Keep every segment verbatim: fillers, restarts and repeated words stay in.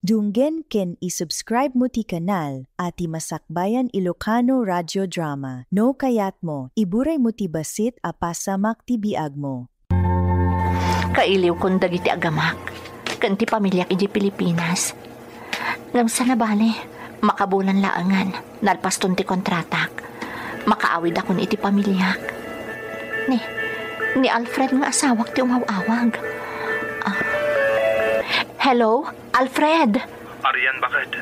Dunggen ken i-subscribe mo ti kanal a ti Masakbayan Ilocano Radio Drama. No kayatmo, iburaymo ti bassit a pasamak ti biagmo. Kailiwkon dagiti agamak ken ti pamiliak idiay Pilipinas. Ngem saan a bale, makabulan laengen, nalpaston ti kontratak. Makaawidakon iti pamiliak. Ni, ni Alfred nga asawak ti umaw-awag. Ah. Hello, Alfred? Arian, baket?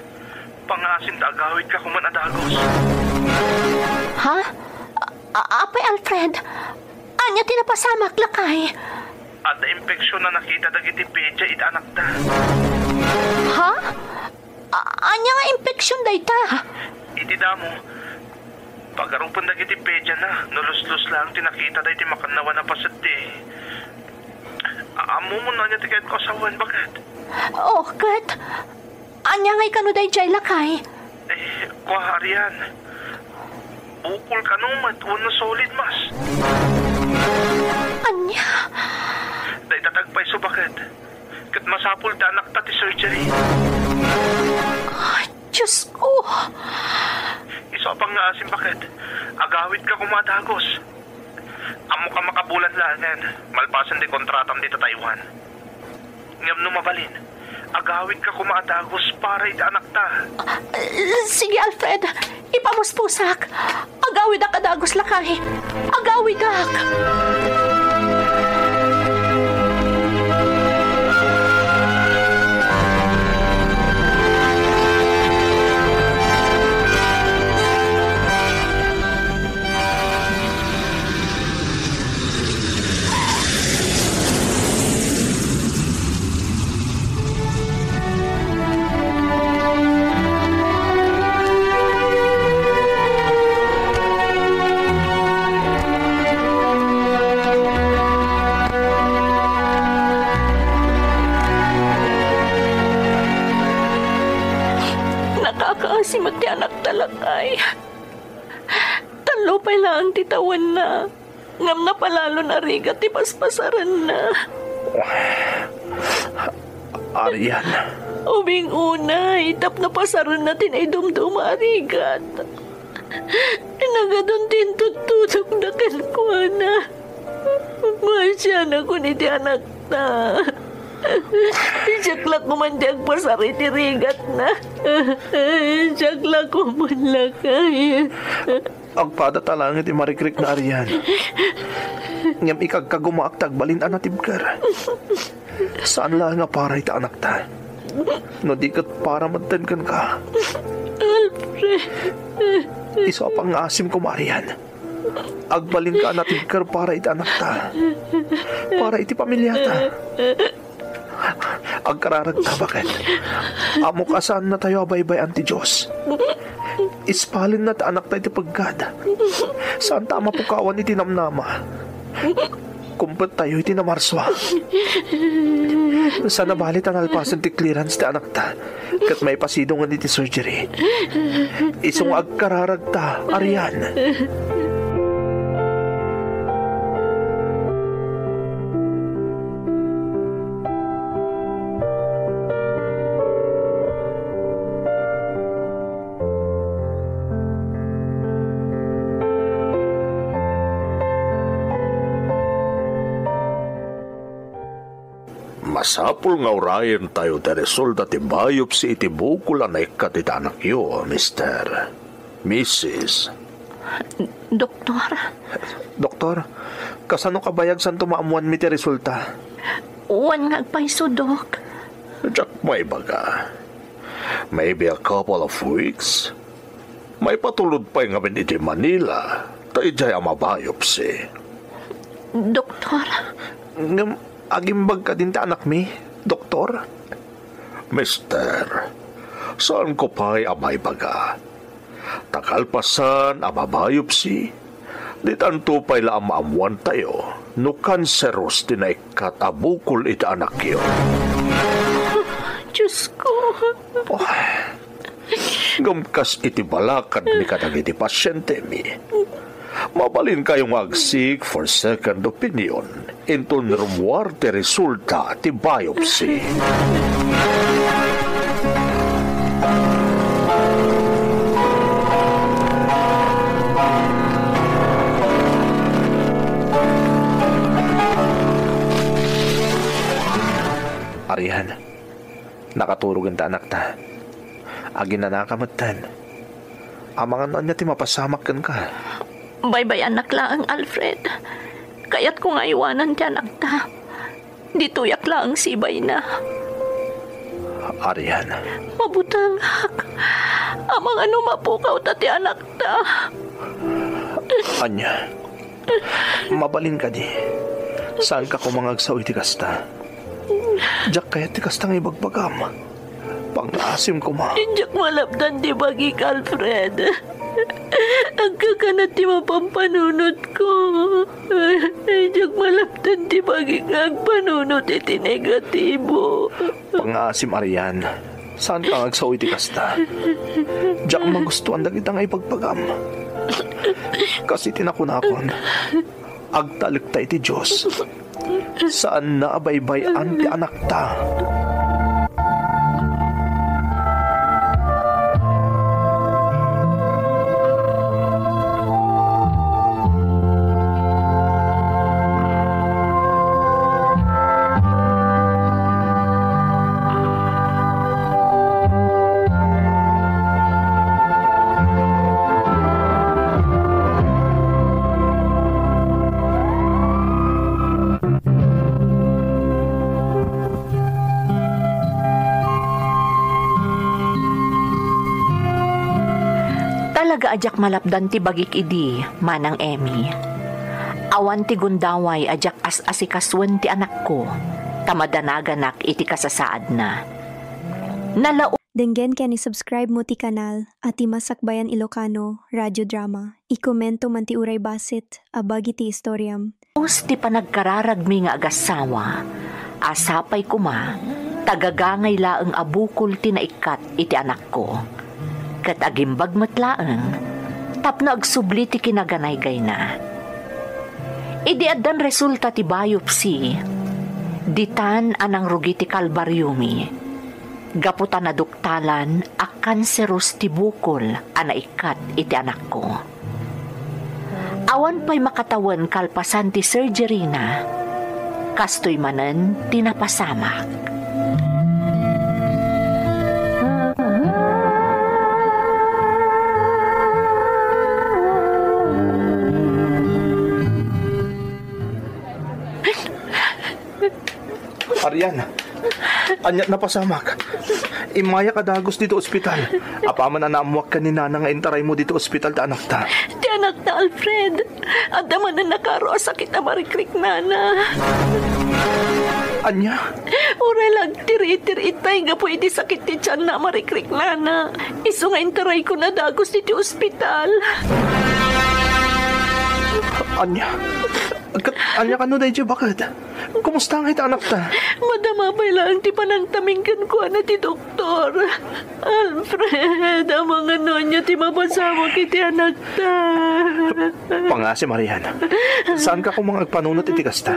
Pangngaasim ta agawidka koma a dagus. Ha? A-, a-, apay, Alfred? Ania ti napasamak, lakay? Adda infection a nakita dagiti pedia iti anakta. Ha? A-, ania nga infection dayta? Iti damo, pagarupen dagiti pediana, no luslos laeng ti nakita dayta makannawan a paset ti, a-, ammom no ania ti kayatko a sawen, baket? Oh, ket ania ngay kano daydiay, lakay? Eh, kua, Arian. Bukol kano met wenno solid mass. Ania? Dayta ti agpayso, baket. Ket masapul ti anakta ti surgery. Ah, Diyos ko! Isu a pangngaasim, baket? Agawidka koma a dagus. Ammok a makabulan laengen, malpasen ti kontratam dita Taiwan. Ngem no mabalin, agawidka koma a dagus para iti anakta. Ah, sige, Alfred. Ipamuspusak. Agawidak a dagus, lakay. Agawidak. Nakakaasi met ti anakta, lakay. Tallo pay laeng ti tawenna, ngem napalalon a rigat ti paspasaranna. Arian. Ubing unay, tapno pasarenna ti naidumduma a rigat. Nagadun ti intuttudokda kenkuana. Maasianakon iti anakta. Siak la koman ti agpasar iti rigatna. Siak la koman, lakay. Agpadata laeng iti marikrikna, Arian. Ngem ikagkagumaak ta agbalin a natibker. Saan laeng a para iti anakta. No di ket para metten kenka. Alfred. Isu a pangngaasim koma, Arian. Agbalinka a natibker para iti anakta. Para iti pamiliata. Agkararagta, baket? Ammok a saannatayo a baybay-an ti Dios. Ispalenna ti anakta iti peggad. Saanta a mapukawan iti namnama. Kumpettayo iti namarsua. Saan a bale ta nalpasen ti clearance ti anakta ket maipasidongen iti surgery. Isu nga agkararagta, Arian. Masapul nga urayentayo ti resulta ti biopsy iti bukol a naikkat iti anakyo, Mister. Missus. Doktor? Doktor, kasano kabayag santo maammuanmi ti resulta? Wen nga agpayso, Dok. Diak maibaga. Maybe a couple of weeks. Maipatulod pay ngamin iti Manila, ta idiay a mabiopsy. Doktor? Ngem, agimbag kadin ti anakmi, Doktor? Mister, saanko pay a maibaga. Ta kalpasan a mabiopsy, ditanto pay la a maammuantayo no kanseros ti naikkat a bukol iti anakyo. Diyos ko. Oh, ngem kas iti balakadmi kadagiti pasientemi, mabalinkayo nga agsik for second opinion inton rummuar ti resulta ti biopsy. Nakaturogen ti anakta. Aginanaka metten. Amangan no ania ti mapasamak kenka. Baybay-anak laeng, Alfred. Kayatko nga aywanan ti anakta. Ditoyak laeng sibayna. Arian. Mabutengak. Amangan no mapukawta ti anakta. Ania? Mabalin kadi. Saanka koma nga agsao iti kasta. Diak kayat ti kasta nga ibagbagam. Pangngaasim koma. Diak malapdan ti bagik, Alfred. Agkakanat ti mapampanunotko. Diak malapdan ti bagik nga agpanunot iti negatibo. Pangngaasim, Arian. Saanka nga agsao iti kasta. Diak magustuan dagita nga ibagbagam. Kas iti nakunakon, agtalekta iti Dios. Saanna a baybay-an ti anakta. Talaga a diak malapdan ti bagik idi, Manang Emmy. Awan ti gundaway a diak as-asikasuen ti anakko, ta madanaganak iti kasasaadna. Nalaw- Denggen ken i-subscribe mo ti kanal a ti Masakbayan Ilocano Radio Drama. I-komento man ti uray bassit a bagi ti istoriam. Tapos ti panagkararagmi nga agassawa, a sapay koma, ta gagangay laeng a bukol ti naikkat iti anakko. Ket agimbag met laeng tapno agsubli ti kinaganaygayna. Idi addan resulta ti biopsy, ditan a nangrugi ti kalbariomi. Gapu ta naduktalan a kanseros ti bukol a naikkat iti anakko. Awan pay makatawen kalpasan ti surgery-na. Kastoy manen ti napasamak. Arian, ania ti napasamak? Immayak a dagus ditoy ospital. Apaman a naammoak ken ni Nana nga intaraymo ditoy ospital ti anakta. Ti anakta, Alfred. Adda manen a karo a sakit a marikriknana. Ania? Uray la agtiritiri itay gapu iti sakit ti tianna a marikriknana. Isu nga intaraykon a dagus ditoy ospital. Ania? Ket ania kano daydiay baket? Kumusta ngay ti anakta? Madama pay laeng ti panangtaming kenkuana ti doktor. Alfred, amangan no ania ti mapasamak iti anakta. Pangngaasim, Arian. Saanka koma nga agpanunot iti kasta?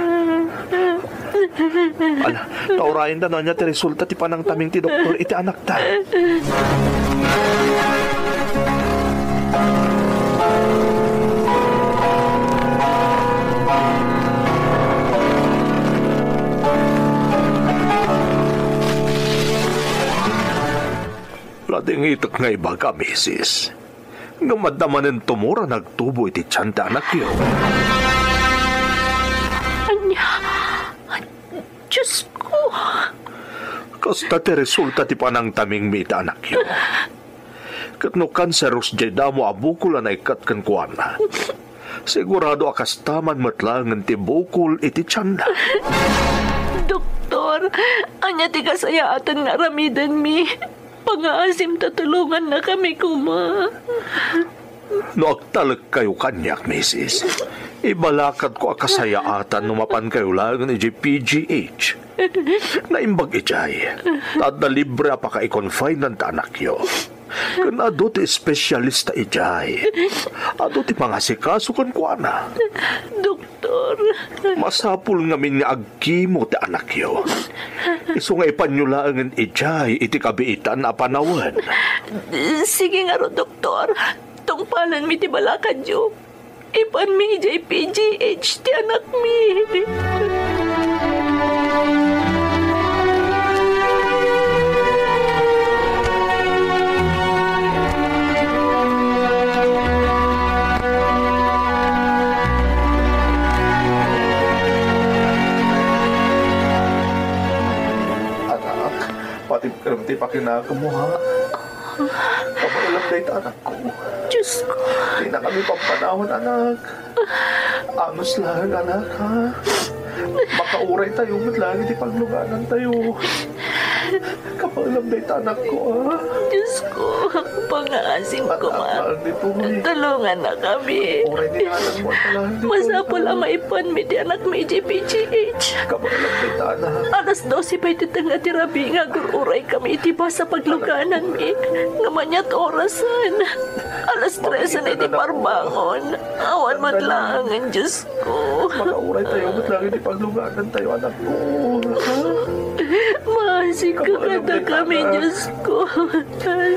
Ala, ta urayenta no ania ti resulta ti panangtaming ti doktor iti anakta. Nadingitek nga ibaga, misis, ngem adda manen tumor a nagtubo iti tian ti anakyo. Ania? Diosko! Kasta ti resulta ti panangtamingmi iti anakyo. Ket no kanseros diay damo a bukol a naikkat kenkuana, sigurado a kasta man met laengen ti bukol iti tianna. Doktor, ania ti kasayaatan nga aramidenmi? Pangngaasim ta tulongannakami koma. No agtalekkayo kaniak, misis, ibalakadko a kasayaatan no mapankayo laengen idiay P G H. Naimbag idiay, ta adda libre a pakaikonfinan ti anakyo. Ken adu ti espesyalista idiay. Adu ti mangasikaso kenkuana. Doktor. Masapul ngamin nga agkimo ti anakyo. Isu nga ipanyo laengen idiay iti kabiitan a panawen. Sige ngarud, doktor. Tungpalenmi ti balakadyo. Ipanmi idiay P G H ti anakmi. Anak mo, ha? Kabaelam dayta, anakko. Diyos ko. Di na kami pampanawan, anak. Anus lang, anak, ha? Makauray tayo, met lang iti pagluganan tayo. Kabaelam dayta, anakko, ha? Diyos ko, pangaasim koma. Anak, mahal ni Puy. Tulonganna kami. Uray ni anak mo, anak, mahal ni Puy. Masapul a maipanmi ti anakmi idiay P G H. Kabaelam dayta, anak. Alas dose pay ti tengnga ti rabii nga agur-uray kami iti basa paglugananmi. Ngem aniat orasen? Alas trese na iti parbangon. Awan met laengen, Diyos ko. Makauray tayo met lang iti pagluganan tayo, anak ko. Maasik ka kadakami, Diyos ko.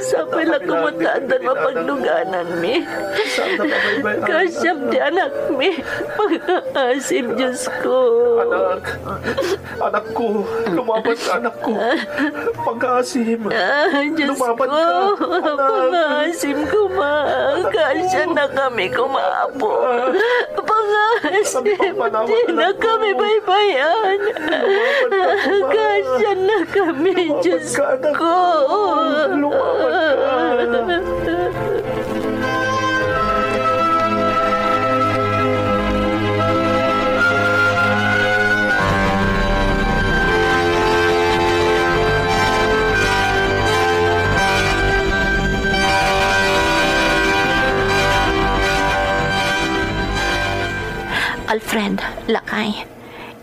Sapay la koma ta addan mapaglugananmi. Kaasiam ti anakmi. Pangaasim, Diyos ko. Anak. Anakko, lumaban ka, anakko. Pangaasim. Ah, Diyos ko, anak. Pangaasim koma. Kaasianna kami koma, Apo. Pangaasim, di na kami baybay-an. Kaasianna kami, Diyos ko. Lumaban ka, anakko. Lumaban ka. Alfred, lakay,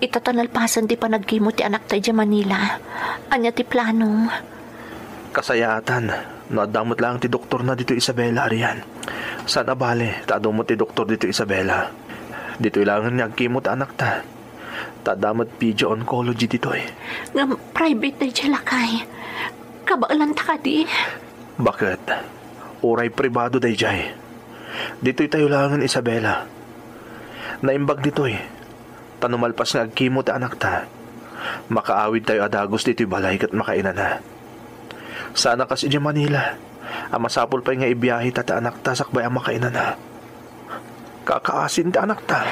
ita ta nalpasen ti panagkimo ti anakta idiay Manila. Ania ti planom? Kasayaatan, no adda met laeng ti doktorna ditoy Isabela, Arian. Saan a bale, ta adu met ti doktor ditoy Isabela. Ditoy laengen nga agkimo ti anakta. Ta adda met pediatric oncology ditoy. Ngem private daydiay, lakay. Kabaelanta kadi? Baket, uray pribado daydiay. Ditoy tayo laengen, Isabela. Naimbag ditoy. Ta no malpas nga agkimo ti anakta, makaawid tayo a dagus ditoy balay ket makainana. Saan a kas idiay Manila, a masapul pay nga ibiaheta ti anakta sakbay a makainana. Kakaasin ti anakta.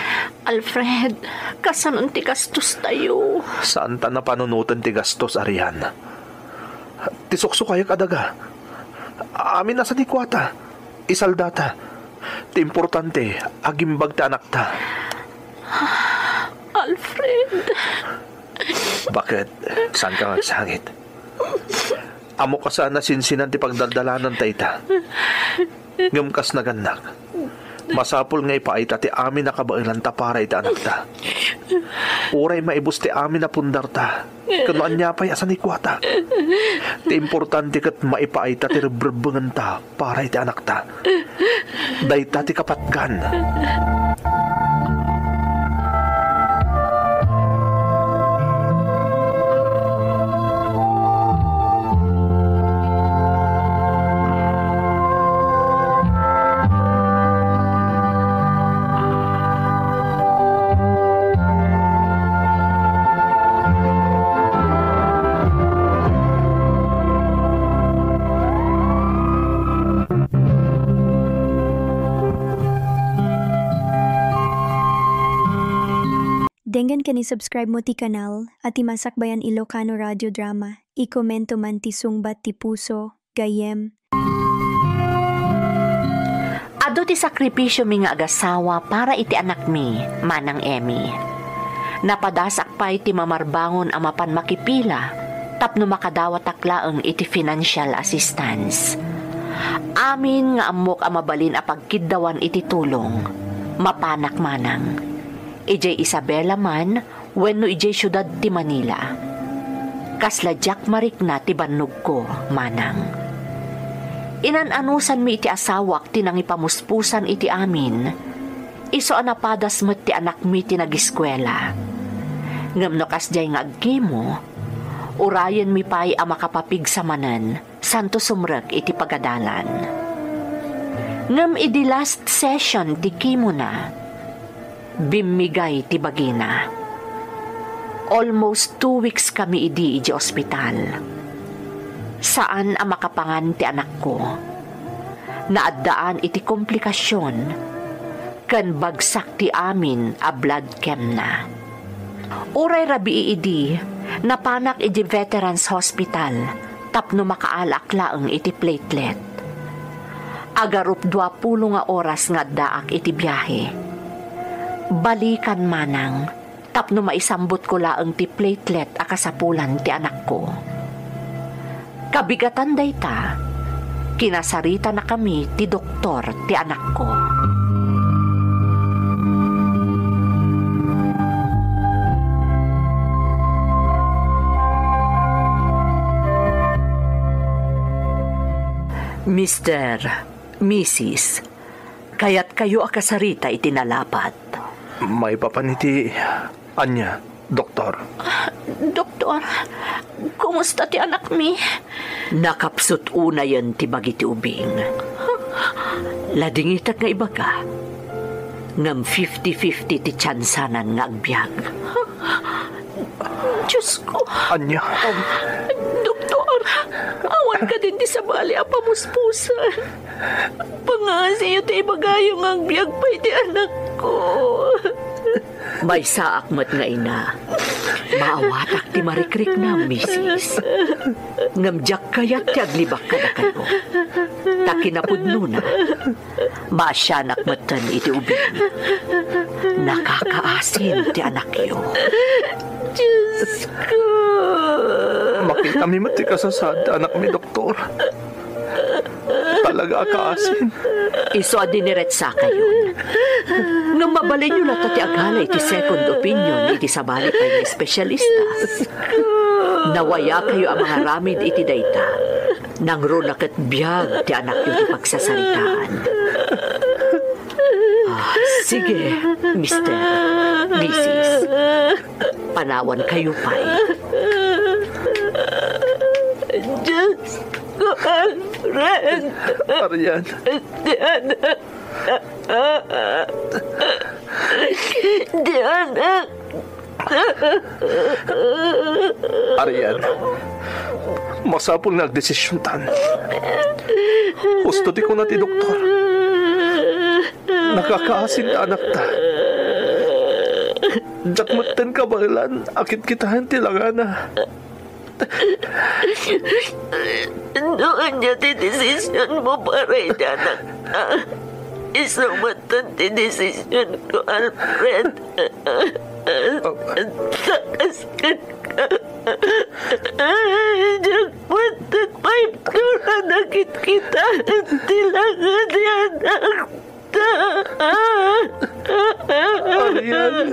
Alfred, kasanon ti gastos tayo? Saan ta napanunoten ti gastos, Arian. Ti suksukayak a daga. Amin a sanikuata. Isaldata. Ti importante, agimbag ti anakta. Alfred. Baket, saanka nga agsangit? Ammok a saan a sinsinan ti pagdaldalananta ita. Ngem kas nagannak, masapul nga ipaayta ti amin a kabaelanta para iti anakta. Uray maibus ti amin a pundarta, ken no ania pay a sanikuata. Ti importante ket maipaayta ti rebrebbengenta para iti anakta. Dayta ti kapatgan. Denggen ken i-subscribe mo ti kanal a ti Masakbayan Ilocano Radio Drama. I-commento man ti sungbat ti puso, gayyem. Adu ti sakripisiomi nga agasawa para iti anakmi, Manang Emmy. Napadasak pay ti mamarbangon a mapan makipila tapno makadawatak laeng iti financial assistance. Amin nga ammok a mabalin a pagkiddawan iti tulong, mapanak manang. Idiay Isabela man wenno idiay siudad ti Manila. Kasla diak marikna ti bannogko, manang. Inan-anusanmi iti asawak ti nangipamuspusan iti amin, isu a napadas met ti anakmi ti nagiskuela. Ngem no kasdiay nga agkimo, urayenmi pay a makapapigsa manen, santo sumrek iti pagadalan. Ngem idi last session ti kimona, bimmigay ti bagina. Almost two weeks kami idi idiay ospital. Saan a makapangan ti anakko. Naaddaan iti komplikasyon ken bagsak ti amin a blood chemna. Uray rabii idi, napanak idiay Veterans Hospital. tapno makaalaak laeng iti platelet. Agarup duapulo nga oras nga addaak iti biahe. Balikan manang tapno maisambutko laeng ti platelet a kasapulan ti anakko. Kabigatan dayta, kinasaritanakami ti doktor ti anakko. Mister, Misis, kayatkayo a kasarita iti nalapat. Maipapan iti ania, Doktor? Doktor, kumusta ti anakmi? Nakapsut unayen ti bagi ti ubing. Ladingitek nga ibaga, ngem fifty fifty ti tiansanan nga agbiag. Diosko! Ania? Doktor, awan kadin ti sabali a pamuspusan. Pangaasiyo ti ibagayo nga agbiag pay ti anakko. Maysaak met nga ina. Maawatak ti marikriknam, misis. Ngem diak kayat ti aglibak kadakayo. Ta kinapudnona, maasianak metten iti ubing. Nakakaasin ti anakyo. Diosko! Makitami met ti kasasaad ti anakmi, Doktor. Talaga a kaasin. Isu a diniretsakayon. Ngem mabalinyo latta ti agala iti second opinion iti sabali pay nga espesyalista. Nawayakayo a mangaramid iti dayta. Nangruna ket biag ti anakyo ti pagsasaritaan. Ah, sige, Mister, Misis. Panawankayo pay. Diosko, Alfred! Arian. Diana. Diana. Arian, masapul nga agdesisiontan. Husto ti kuna ti doktor. Nakakaasin ti anakta. Diak metten kabaelan a kitkitaen ti langana. No ania ti desisionmo para iti anakta, isu metten ti desisionko, Alfred. Ta kas kenka, diak metten pay pudno a kitkitaen ti langa ti anakta. Arian.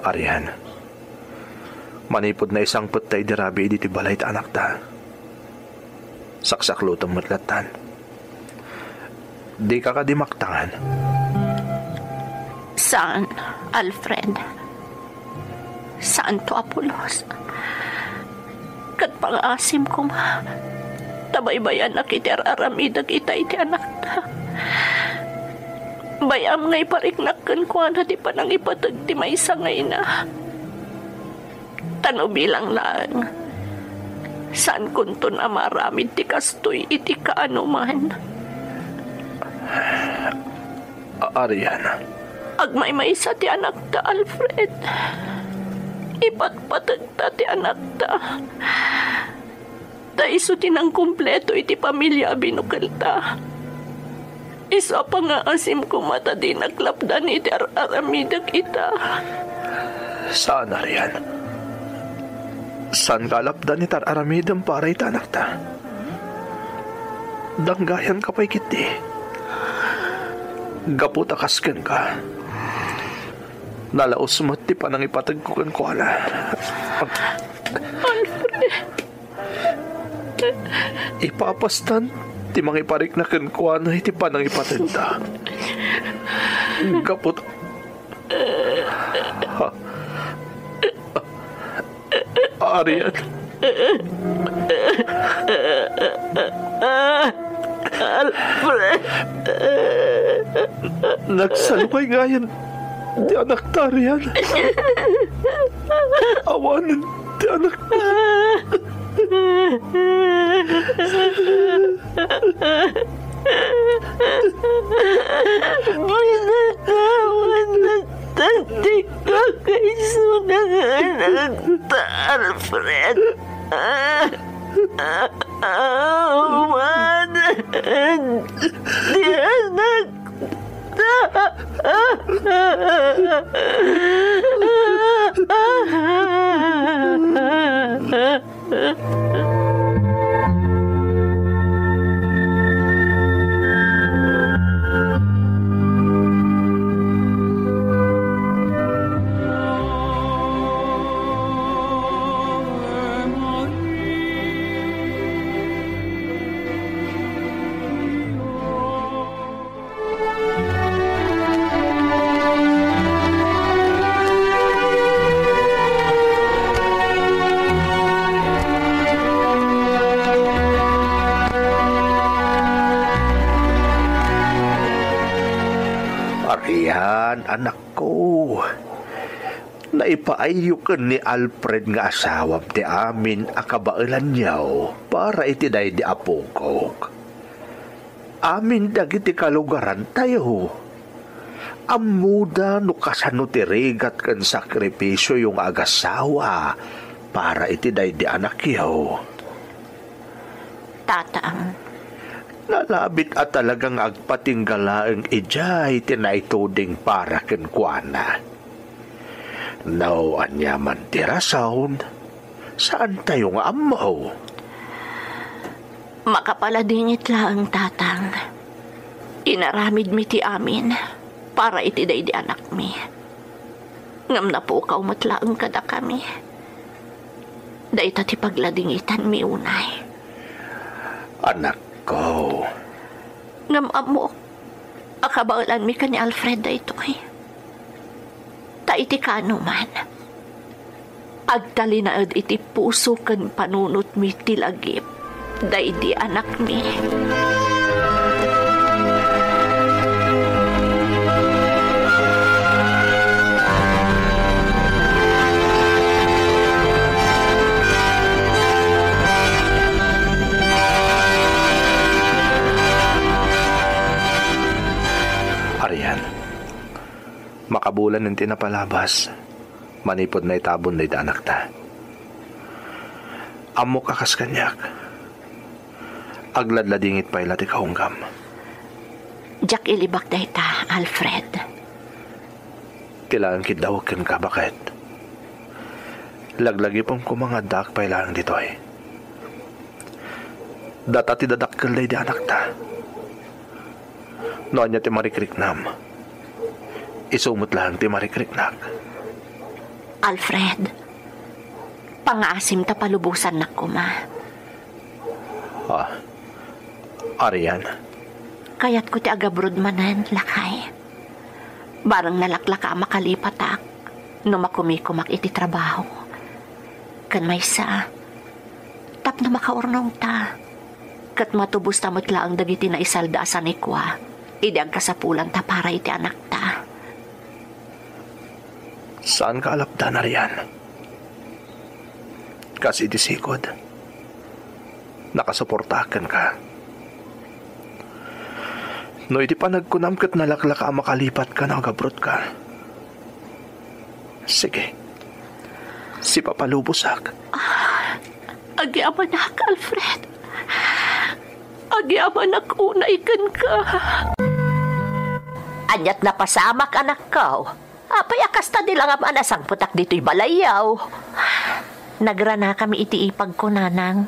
Arian, manipud naisangpet ta idi rabii idi ti balay ti anakta, saksaklutem met lattan. Dika kadi maktangan? Saan, Alfred. Saanto a pulos. Ket pangaasim koma ta baybayanak iti ar-aramidek ita iti anakta. Bay-am nga ipariknak kenkuana ti panangipateg ti maysa nga ina. Ta no bilang laeng, saankonton a maaramid ti kastoy iti kaanoman. A-, Arian. Agmaymaysa ti anakta, Alfred. Ipatpategta ti anakta. Ta isu ti nangkumpleto iti pamilia a binukelta. Isu a pangaasim koma ta dinak lapdan iti ar-aramidek ita. Saan, Arian. Saanka a lapdan iti ar-aramidem para iti anakta. Danggayanka pay ketdi. Gapu ta kas kenka, nalaus met ti panangipategko kenkuana. Alfred. Ipapastan ti mangiparikna kenkuana iti panangipategda. Gapu ta, Arian. Alfred. Nagsalukay ngayen ti anakta, Arian. Awanen ti anakta. Binatawan na ta ti kakaisuna nga anakta, Alfred. Awanen ti anakta. Arian, anakko. Naipaayyo ken ni Alfred nga asawam ti amin a kabaelanyo para iti daydi a pukok. Amin dagiti kalugarantayo. Ammoda no kasano ti rigat ken sakripisioyo nga agasawa para iti daydi anakyo. Tatang. Nalabit a talaga nga agpatingga laeng idiay ti naituding para kenkuana. No aniaman ti rason, saantayo nga ammo. Makapaladingit laeng, Tatang. Inaramidmi ti amin para iti daydi anakmi. Ngem napukaw met laeng kadakami. Dayta ti pagladingitanmi unay. Anakko. Ngem ammok a kabaelanmi ken ni Alfred daytoy. Ta iti kaanoman, agtalinaed iti puso ken panunotmi ti lagip daydi anakmi. Arian, makabulan ti napalabas manipud naitabon dayta anakta. Ammok a kas kaniak, agladladingit pay la ti kaunggam. Diak ilibak dayta, Alfred. Ti laeng kiddawek kenka, baket. Laglagipem koma nga addaak pay laeng ditoy. Data ti dadakkel daydi anakta. No ania ti marikriknam, isu met laeng ti marikriknak. Alfred, pangaasim ta palubosannak koma. Ah, Arian. Kayatko ti agabrod manen, lakay. Bareng nalaklaka a makalipatak no makumikomak iti trabaho. Ken maysa, tapno makaurnongta, ket matubosta met laeng dagiti naisalda a sanikua idi agkasapulanta para iti anakta. Saanka a lapdan, Arian. Kas iti sikod, nakasuportaak kenka. No iti panagkunam ket nalaklaka a makalipatka no agabrodka, sige, sipapalubosak. Agyamanak, Alfred. Agyamanak unay kenka. Aniat napasamak, anakko? Apay a kasta di langam a nasangpetak ditoy balayyo? Nagranakami iti ipagko, nanang,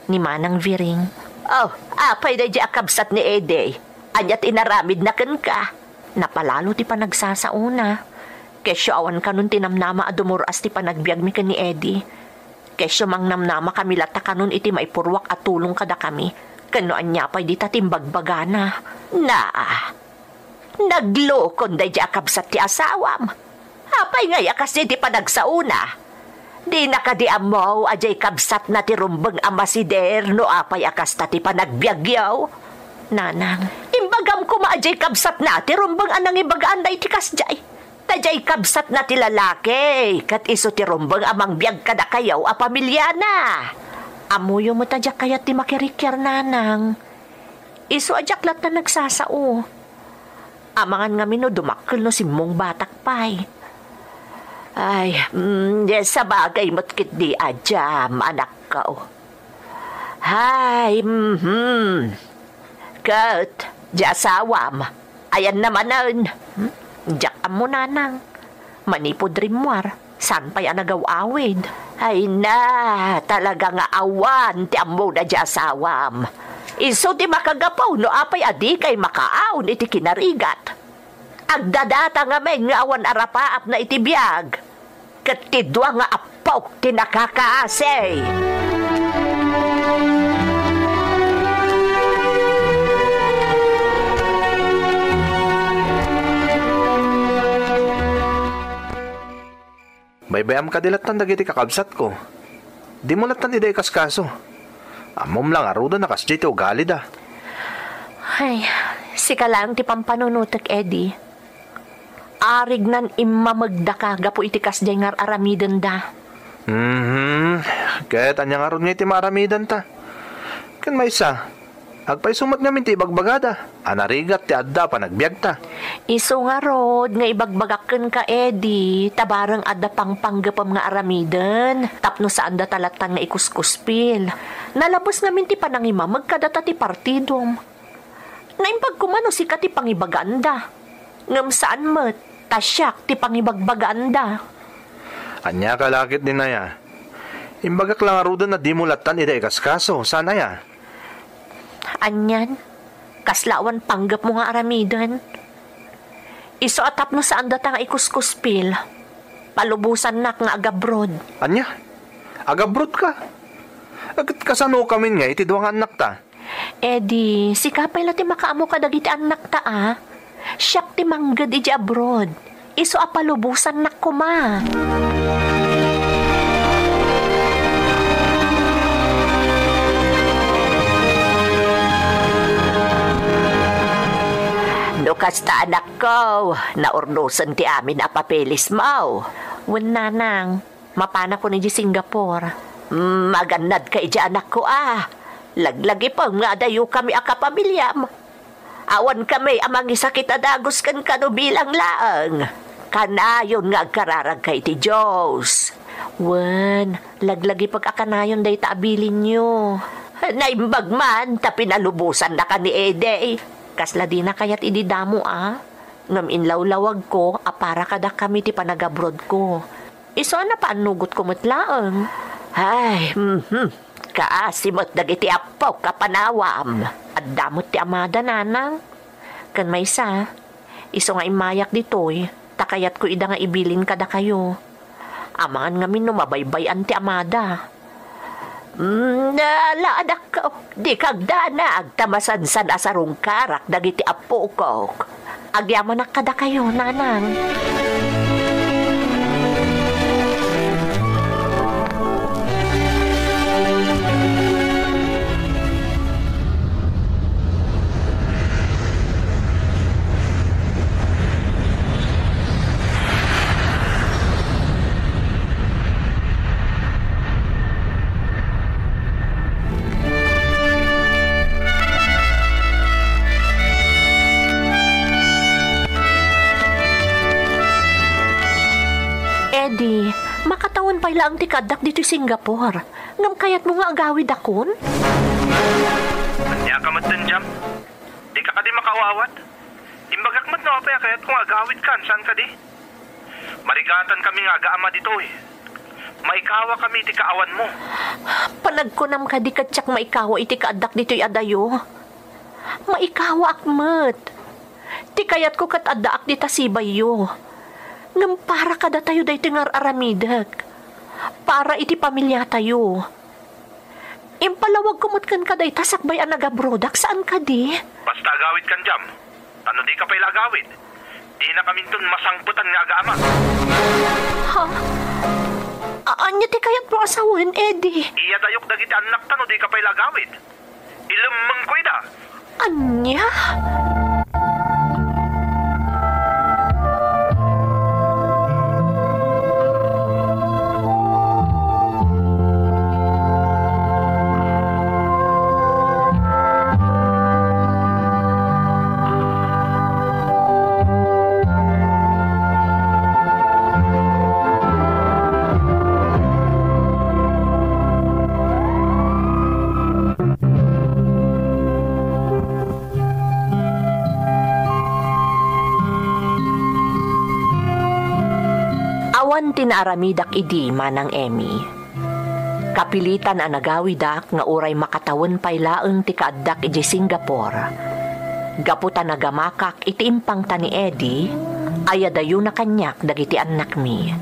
ni Manang Viring. Oh, apay daydi a kabsat ni Eddie? Ania ti inaramidna kenka? Napalalo ti panagsasaona. Kesyo awan kanon ti namnama a dumur-as ti panagbiagmi ken ni Eddie. Kesyo mangnamnama kami latta kanon iti maipurruak a tulong kadakami. Ken no ania pay dita ti imbagbagana. Naa. Naglukon daydi a kabsat ti asawam. Apay ngay a kasdi ti panagsaona? Dina kadi ammo a diay kabsatna ti rumbeng a masider no apay a kasta ti panagbiagyo? Nanang, imbagam koma a diay kabsatna ti rumbeng a nangibagaanda iti kasdiay. Ta diay kabsatna ti lalaki, ket isu ti rumbeng a mangbiag kadakayo a pamiliana. Ammoyo met a diak kayat ti makirikiar, nanang. Isu a diak latta nagsasao. Amangan ngamin no dumakkel no simmungbatak pay. Ay, mm, sabagay met ketdi a diam, anakko. Hay, mhm. Ket, diay asawam, ayanna manen? Hmm? Diak ammo, nanang. Manipud rimmuar, saan pay a nagaw-awid. Ay na, talaga nga awan ti ammona diay asawam. Isu ti makagapu no apay a dikay makaawn iti kinarigat. Agdadata ngamin nga awan a rapaapna iti biag. Ket ti dua nga appok ti nakakaasi. Baybay-am kadi lattan dagiti kakabsatko. Dimo lattan ida ikaskaso. Ammom la ngaruden a kasdiay ti ugalida. Ay, sika laeng ti pampanunotek, Eddie. Arignan immamegdaka gapu iti kasdiay nga ar-aramidenda. Mhm. Ket ania ngarud nga iti maaramidenta? Ken maysa, agpayso met ngamin ti ibagbagada a narigat ti adda a panagbiagta. Isu ngarud nga ibagbagak kenka, Eddie, ta bareng adda pangpanggepem nga aramiden tapno saandata lattan nga ikuskuspil. Nalabes ngamin ti panangimameg kadata ti partidom. Naimbag koma no sika ti pangibagaanda, ngem saan met ta siak ti pangibagbagaanda. Ania ka la ketdin aya? Imbagak la ngaruden a dimo lattan ida ikaskaso, saan aya? Anian? Kasla awan panggepmo nga aramiden? Isu a tapno saandata nga ikuskuspil, palubosannak nga agabroad. Ania? Agabroad ka? Ket kasano kamin nga iti dua nga annakta? Eddie, sika pay la ti makaammo kadagiti annakta a. Siak ti mangged idiay abroad. Isu a palubosannak koma. No kasta, anakko, naurnosen ti amin a papelismo. Wen, nanang. Mapanakon idiay Singapore. Mm, agannadka idiay, anakko a. Laglagipem nga adayokami a kapamiliam. Awankami a mangisakit a dagus kenka no bilang laeng. Kanayon nga agkararagka iti Dios. Wen, laglagipek a kanayon dayta a bilinyo. Naimbag man ta pinalubosannaka ni Eddie. Kasla dina kayat idi damo a. Ngem inlawlawagko a para kadakami ti panagabrodko. Isu a napaannugotko met laeng. Ay, mhm. Kaasi met dagiti appok a panawam. Adda met ti amada, nanang. Ken maysa, isu nga immayak ditoy, ta kayatko ida nga ibilin kadakayo. Amangan ngamin no mabaybay-an ti amada. Mm, ala, anak, dika agdanag, ta masansan a sarungkarak dagiti appokok. Agyamanak kadakayo, nanang. Eddie, makatawen pay laeng ti kaaddak ditoy Singapore. Ngem kayatmo nga agawidakon? Ania ka met, Jam? Dika kadi makaawat? Imbagak met no apay a kayatko nga agawidkan, saan kadi? Marigatan kami nga agaama ditoy. Maikawa kami iti kaawanmo. Panagkunam kadi ket siak maikawa iti kaaddak ditoy a dayo? Maikawaak met. Ti kayatko ket addaak dita sibayyo. Ngem para kadatayo daytoy nga ar-aramidek. Para iti pamiliatayo. Impalawagko met kenka dayta sakbay a nagabrodak, saan kadi? Basta agawidkan, Jam. Ta no dika pay la agawid, dinakaminton masangpetan nga agaama. Ha? A-, ania ti kayatmo a sawen, Eddie? Iyadayok dagiti annakta no dika pay la agawid. Ilemmengko ida. Ania? Awan ti naaramidak idi, Manang Emmy. Kapilitan a nagawidak nga uray makatawen pay laeng ti kaaddak idiay Singapore. Gapu ta nagamakak iti impangta ni Eddie, ayadayona kaniak dagiti annakmi.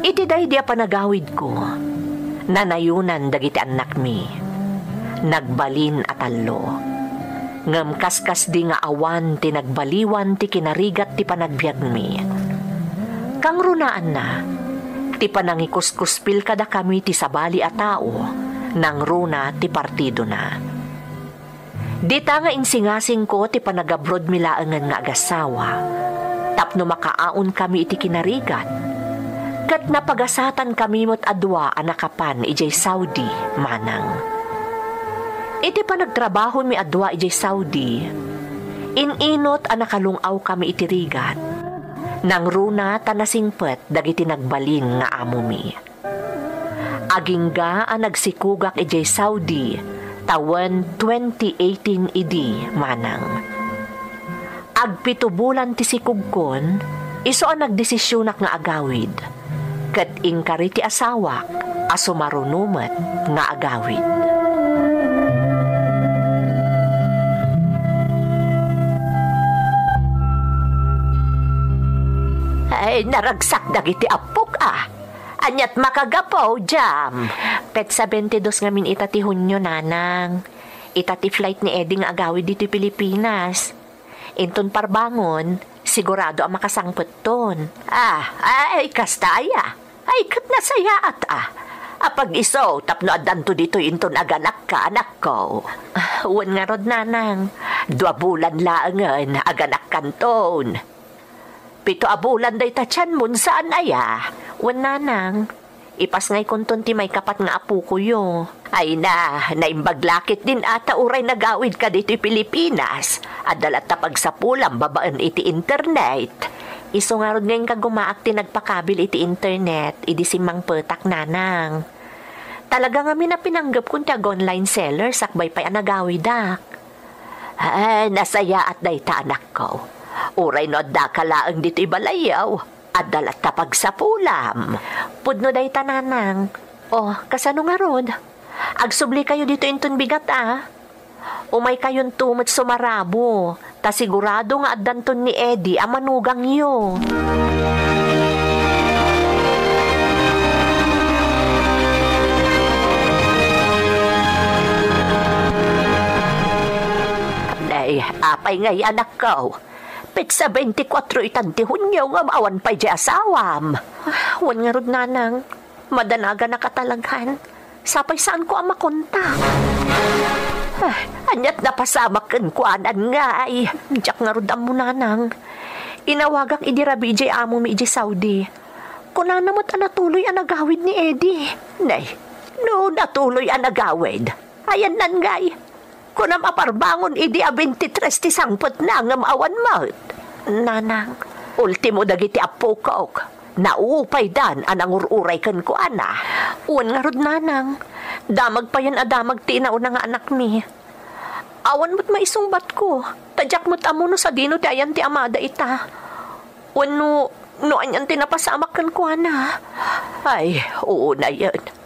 Iti daydi a panagawidko, nanayonan dagiti annakmi. Nagbalin a tallo. Ngem kaskasdi nga awan ti nagbaliwan ti kinarigat ti panagbiagmi. Kangrunaanna, ti panangikuskuspil kadakami ti sabali a tao, nangruna ti partidona. Dita nga insingasingko ti panagabrodmi laengen nga agassawa, tapno makaaonkami iti kinarigat, ket napagasatankami met a dua a nakapan idiay Saudi, Manang. Iti panagtrabahomi a dua idiay Saudi, in-inut a nakalung-awkami iti rigat, nangruna ta nasingpet dagiti nagbalin nga amomi. Agingga a nagsikugak idiay Saudi tawen twenty eighteen idi, Manang. Agpito bulan ti sikugkon, isu a nagdesisionak nga agawid, ket inkari ti asawak a sumaruno met nga agawid. Ay, naragsak dagiti appok, a. Aniat makagapu, Jam? Petsa bentidos ngamin ita ti Hunio, Nanang. Ita ti flight ni Eddie nga agawid ditoy Pilipinas. Inton parbangon, sigurado a makasangpetton. Ah, ay, kasta aya. Ay, ket nasayaat, a. Apag-isu, tapno addanto ditoy inton aganakka, anakko. Ah, wen ngarud, Nanang. Dua bulan laengen, aganakkanton. Pito a bulan dayta tianmon, saan aya? Wen, Nanang. Ipasngaykonton ti maikapat nga apokoyo. Ay na, naimbag la ketdin a ta uray nagawidka ditoy Pilipinas. Adda latta pagsapulam babaen iti internet. Isu ngarud nga inkagumaak ti nagpakabil iti internet, idi simmangpetak, Nanang. Talaga ngamin a pinanggepkon ti ag-online seller sakbay pay a nagawidak. Ay, nasayaat dayta, anakko. Uray no addaka laeng ditoy balayyo, adda latta pagsapulam. Pudno dayta, Nanang. O, kasano ngarud? Agsublikayo ditoy inton bigat, a. Umaykayonto met sumarabo, ta sigurado nga addanton ni Eddie a manugangyo. Nay, apay ngay, anakko? Petsa bentikuatro itan ti Hunio ngem awan pay diay asawam. Ah, wen ngarud, Nanang. Madanaganak a talagan. Sapay saanko a makontak. Ah, aniat napasamak kenkuanan ngay? Diak ngarud ammo, Nanang. Inawagak idi rabii diay amomi idiay Saudi. Kunana met a natuloy a nagawid ni Eddie. Nay, no natuloy a nagawid, ayanna ngay? Kunam a parbangon idi a bentitres ti sangpetna ngem awan met. Nanang, ultimo dagiti appokok, naupaydan a nangur-uray kenkuana. Wen ngarud, Nanang, damag payen a damag ti inauna nga anakmi. Awan met maisungbatko, ta diak met ammo no sadino ti ayan ti amada ita. Wenno, no anian ti napasamak kenkuana. Ay, unayen.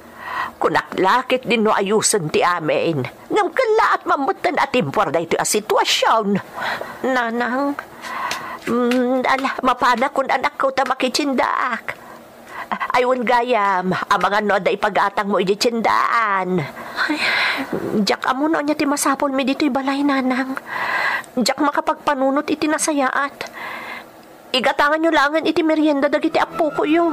Kunak la ketdin no ayosen ti amin. Ngem kellaat man metten a timpuar daytoy a situasion. Nanang, mm, ala, mapanakon, anakko, ta makitiendaak. Ay, wen gayam, amangan no adda ipagatangmo idiay tiendaan. Ay, diak ammo no ania ti masapulmi ditoy balay, Nanang. Diak makapagpanunot iti nasayaat. Igatanganyo laengen iti merienda dagiti appokoyo.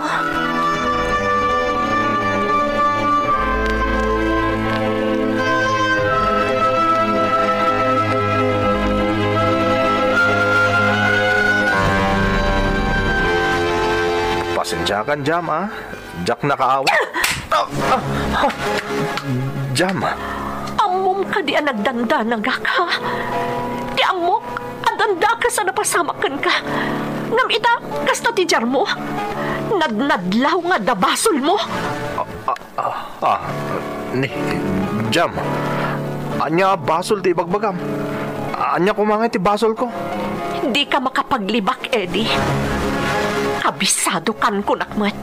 Diakan, Jam, a? Diak nakaawat. Ah! Ah! Ah! Jam. Ammom kadi a nagdandanagak, ha? Ti ammok, adda dakes a napasamak kenka. Ngem ita, kasta ti diarmo? Nadnadlaw nga adda basolmo? Ah, ah, ah, ah, ni, Jam, ania a basol ti ibagbagam? Ania koma ngay ti basolko? Dika makapaglibak, Eddie. Kabisadokan kunak met.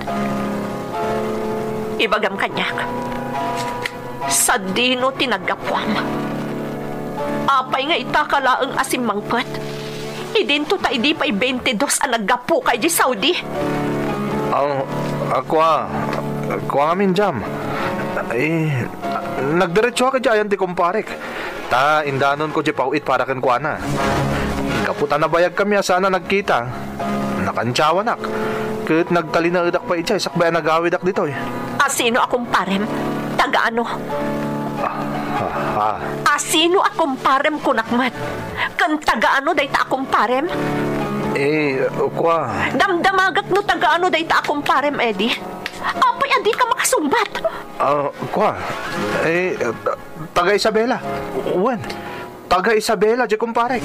Ibagam kaniak, sadino ti naggapuam? Apay nga itaka laeng a simmangpet? Idinto ta idi pay bente dos a naggapuka idiay Saudi. Ang, a, kua, kua ngamin, Jam. Eh, nagdiretsoak idiay ayan ti kumparek. Ta indanonko diay paw-it para kenkuana. Gapu ta nabayagkami a saan a nagkita, nakantiawanak, ket nagtalinaedak pay idiay sakbay a nagawidak ditoy. A sino a kumparem? Taga ano? Ah, ah, ah. A sino a kumparem kunak met? Ken taga ano dayta a kumparem? Eh, kua. Damdamagak no taga ano dayta a kumparem, Eddie. Apay a dika makasungbat? Ah, kua. Eh, taga Isabela. Wen, taga Isabela, diay kumparek.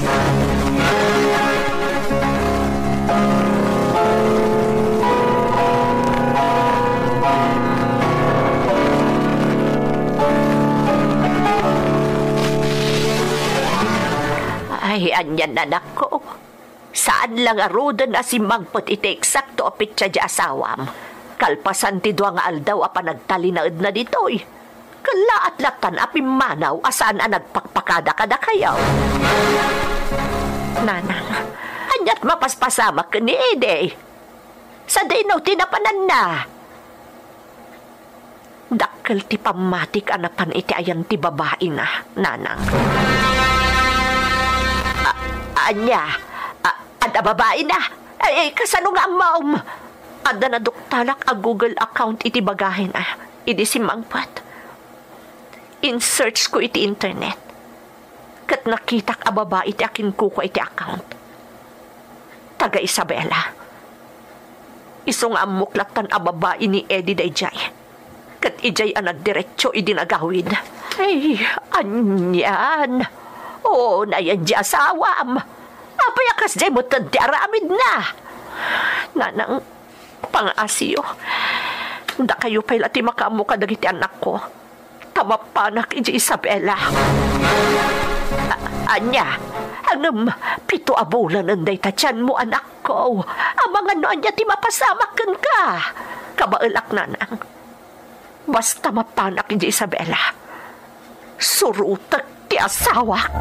Ay, anian, anakko. Saan la ngaruden a simmangpet iti eksakto a petsa diay asawam, kalpasan ti dua nga aldaw a panagtalinaedna ditoy. Kellaat lattan a pimmanaw a saan a nagpakpakada kadakayo. Nanang, aniat mapaspasamak ken ni Eddie? Sadino ti napananna? Dakkel ti pammatik a napan iti ayan ti babaina, Nanang. A-, ania? A-, adda babaina? Ay, kasano nga ammom? Adda naduktalak a Google account iti bagahina idi simmangpet. In-search ko iti internet. Ket nakitak a babai ti akinkukua iti account. Taga Isabela. Isu nga ammok lattan a babai ni Eddie daydiay. Ket idiay a nagdiretso idi nagawid. Ay, anian. O, nayan diay asawam. Apay a kasdiay metten ti aramidna? Nanang, pangaasiyo. Dakayo pay la ti makaammo kadagiti annakko. Ta mapanak idiay Isabela. A-, ania? Ngem pito a bulanen dayta tianmo, anakko. Amangan no ania ti mapasamak kenka. Kabaelak, Nanang. Basta mapanak idiay Isabela, surotek ti asawak.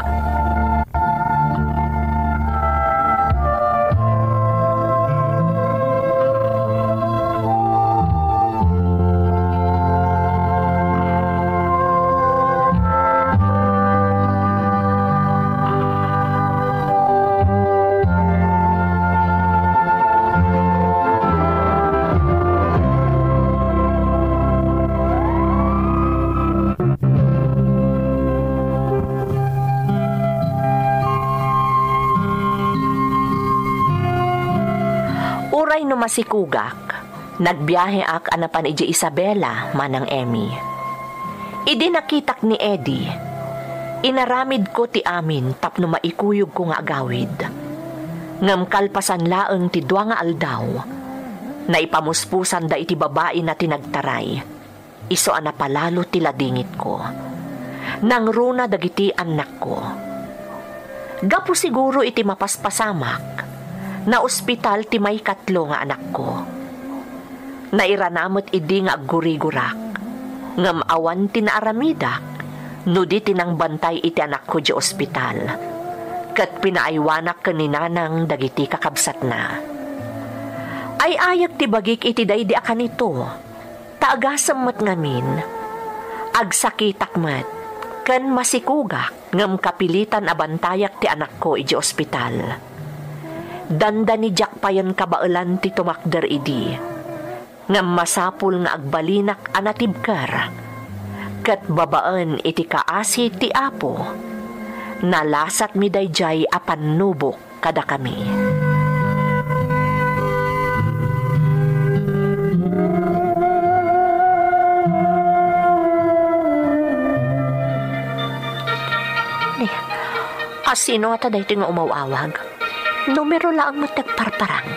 Uray no masikugak, nagbiaheak a napan idiay Isabela, Manang Emmy. Idi nakitak ni Eddie, inaramidko ti amin tapno maikuyogko nga agawid. Ngem kalpasan laeng ti dua nga aldaw, naipamuspusanda iti babaina ti nagtaray. Isu a napalalo ti ladingitko. Nangruna dagiti annakko. Gapu siguro iti mapaspasamak, naospital ti maikatlo nga anakko. Nairana met idi nga aggurigurak, ngem awan ti naaramidak no di ti nangbantay iti anakko idiay ospital. Ket pinaaywanak ken ni Nanang dagiti kakabsatna. Ay-ayek ti bagik iti daydi a kanito. Ta agasem met ngamin, agsakitak met, ken masikugak ngem kapilitan a bantayak ti anakko idiay ospital. Dandani diak payen kabaelan ti tumakder idi, ngem masapul nga agbalinak a natibker. Ket babaen iti kaasi ti Apo, nalasatmi daydiay a pannubok kadakami. Sino ngata daytoy nga umaw-awag? Numero laeng met ti agparparang.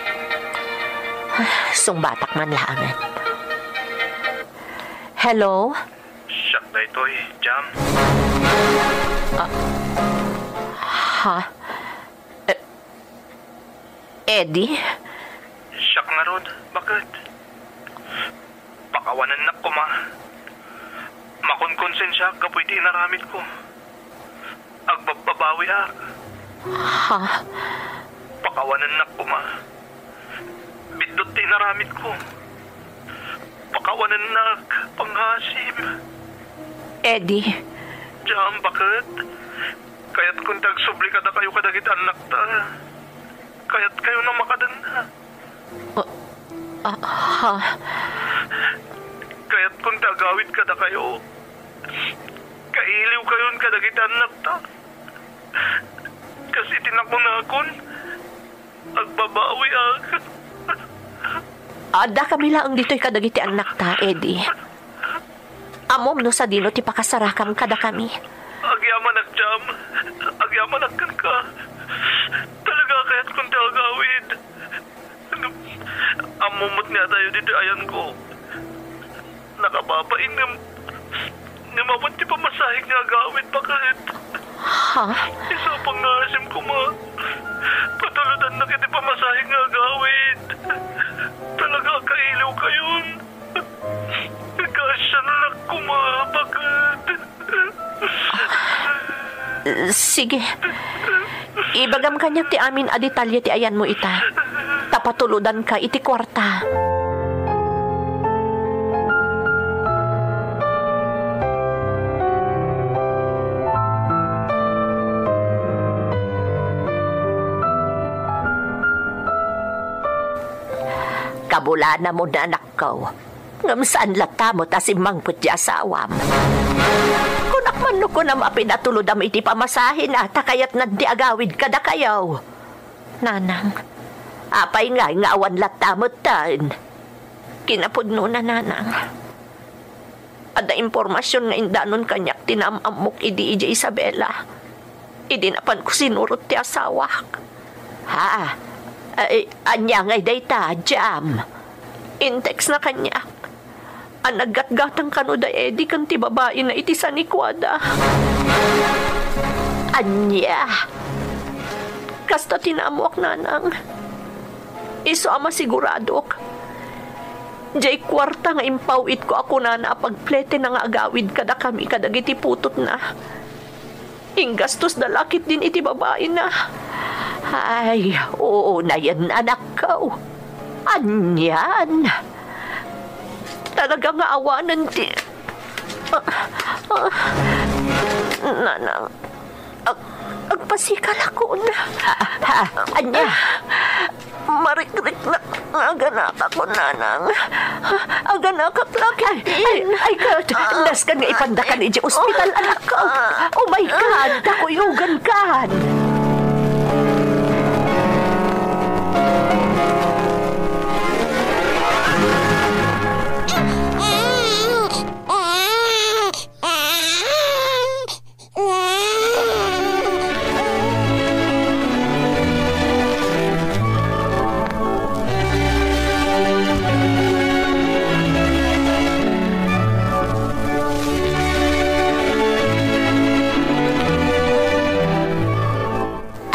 Ah, sungbatak man laengen. Hello? Siak daytoy, Jam. Ah, ha? Eh, Eddie? Siak ngarud, baket? Pakawanennak koma. Makonkonsensiaak gapu iti inaramidko. Agbabbabawiak. Ha? Pakawanennak koma. Biddut ti inaramidko. Pakawanennak, pangngaasim. Eddie. Jam, baket? Kayatkon ti agsubli kadakayo kadagiti annakta. Kayatkayon a makadenna. Ah, ah, ha? Kayatkon ti agawid kadakayo. Kailiwkayon kadagiti annakta. Kas iti nakunakon, agbabawiak. Addakami laeng ditoy kadagiti annakta, Eddie. Ammom no sadino ti pakasarakam kadakami. Agyamanak, Jam. Agyamanak kenka. Talaga a kayatkon ti agawid. Ammom met nga adayo ditoy ayanko. Nakababain ngem, ngem awan ti pamasahek nga agawid, baket? Ha? Isu a pangngaasim koma. Patuludannak iti pamasahek nga agawid. Talaga a kailiwkayon. Kaasiannak koma, baket? Sige. Ibagam kaniak ti amin a detalye ti ayanmo ita. Ta patuludanka iti kuarta. Kabulanamon, anakko. Ngem saan latta met a simmangpet ti asawam. Kunak man no kunam a pinatulodam iti pamasahena ta kayatnan ti agawid kadakayo. Nanang, apay ngay nga awan latta metten? Kinapudnona, Nanang. Adda impormasion nga indanon kaniak ti naam-ammok idi idiay Isabela. Idi napanko sinurot ti asawak. Ha? Ay, ania ngay dayta, Jam? In-textna kaniak a naggatgatang kano da Eddie ken ti babaina iti sanikuada. Ania? Kasta ti naammoak, Nanang. Isu a masiguradok, diay kuarta nga impaw-itko a kunana a pagpletena nga agawid kadakami kadagiti putotna, inggastosda la ketdin iti babaina. Ay, unayen, anakko. Anian? Talaga nga awanen ti, ah, ah, Nanang, ag-, agpasikalakon. Ah, ah, ania? Marikriknak nga aganakakon, Nanang. Aganakak la ketdin. Ay, ay, ay, ket, nasken nga ipandakan idiay ospital, anakko. Oh my God, kakuyogankan.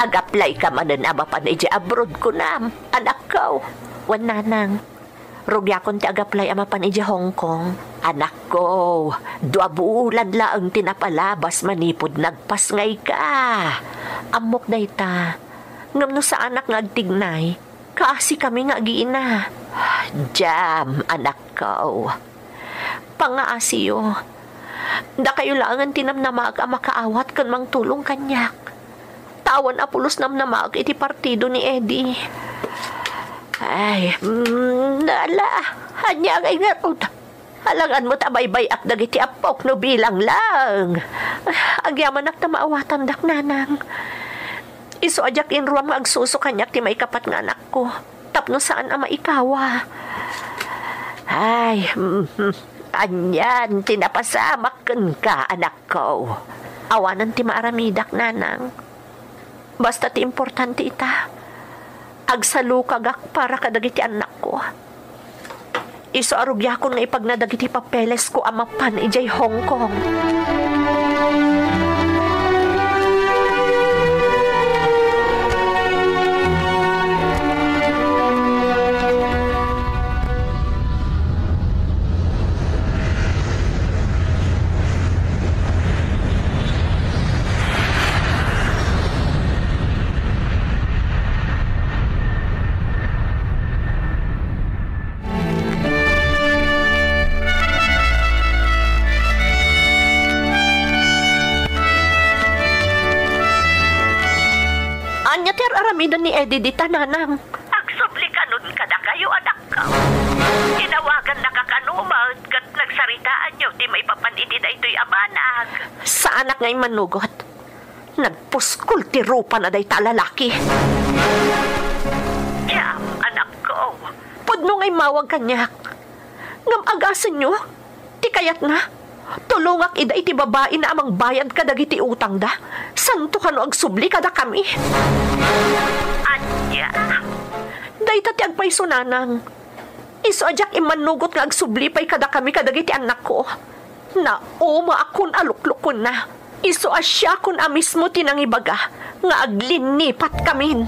Ag-apply ka manen a mapan idiay abroad, kunam, anakko. Wen, Nanang. Rugiakon ti ag-apply a mapan idiay Hong Kong. Anakko, dua bulan laeng ti napalabas manipud nagpasngayka. Ammok dayta. Ngem no saanak nga agtignay, kaasikami nga agiina. Jam, anakko. Pangngaasiyo. Dakayo laengen ti namnamaak a makaawat ken mangtulong kaniak. Ta awan a pulos namnamaak iti partido ni Eddie. Ay, mm, ala, ania ngay ngarud? Alangan met a baybay-ak dagiti appok no bilang laeng. Agyamanak ta maawatandak, Nanang. Isu a diak inruam nga agsuso kaniak ti maikapat nga anakko tapno saan a maikawa. Ay, mm, anian ti napasamak kenka, anakko. Awanen ti maaramidak, Nanang. Basta ti importante ita, agsalukagak para kadagiti annakko. Isu a rugiakon nga ipagna dagiti papelesko a mapan idiay Hong Kong. Ania ti ar-aramiden ni Eddie dita, nanang? Agsubli kanon kadakayo, anakko. Tinawagannaka kano met ket nagsaritaanyo ti maipapan iti daytoy a banag. Saanak nga immanugot. Nagpuskol ti rupana dayta a lalaki. Diam, anakko. Pudno nga immawag kaniak. Ngem agasenyo, ti kayatna, tulongak ida iti babaina a mangbayad kadagiti utangda. Santo kano agsubli kadakami. Ania? Dayta ti agpayso, nanang. Isu a diak immanugot nga agsubli pay kadakami kadagiti annakko. Naumaakon a luklukuenna. Isu a siakon a mismo ti nangibaga nga aglinipatkamin.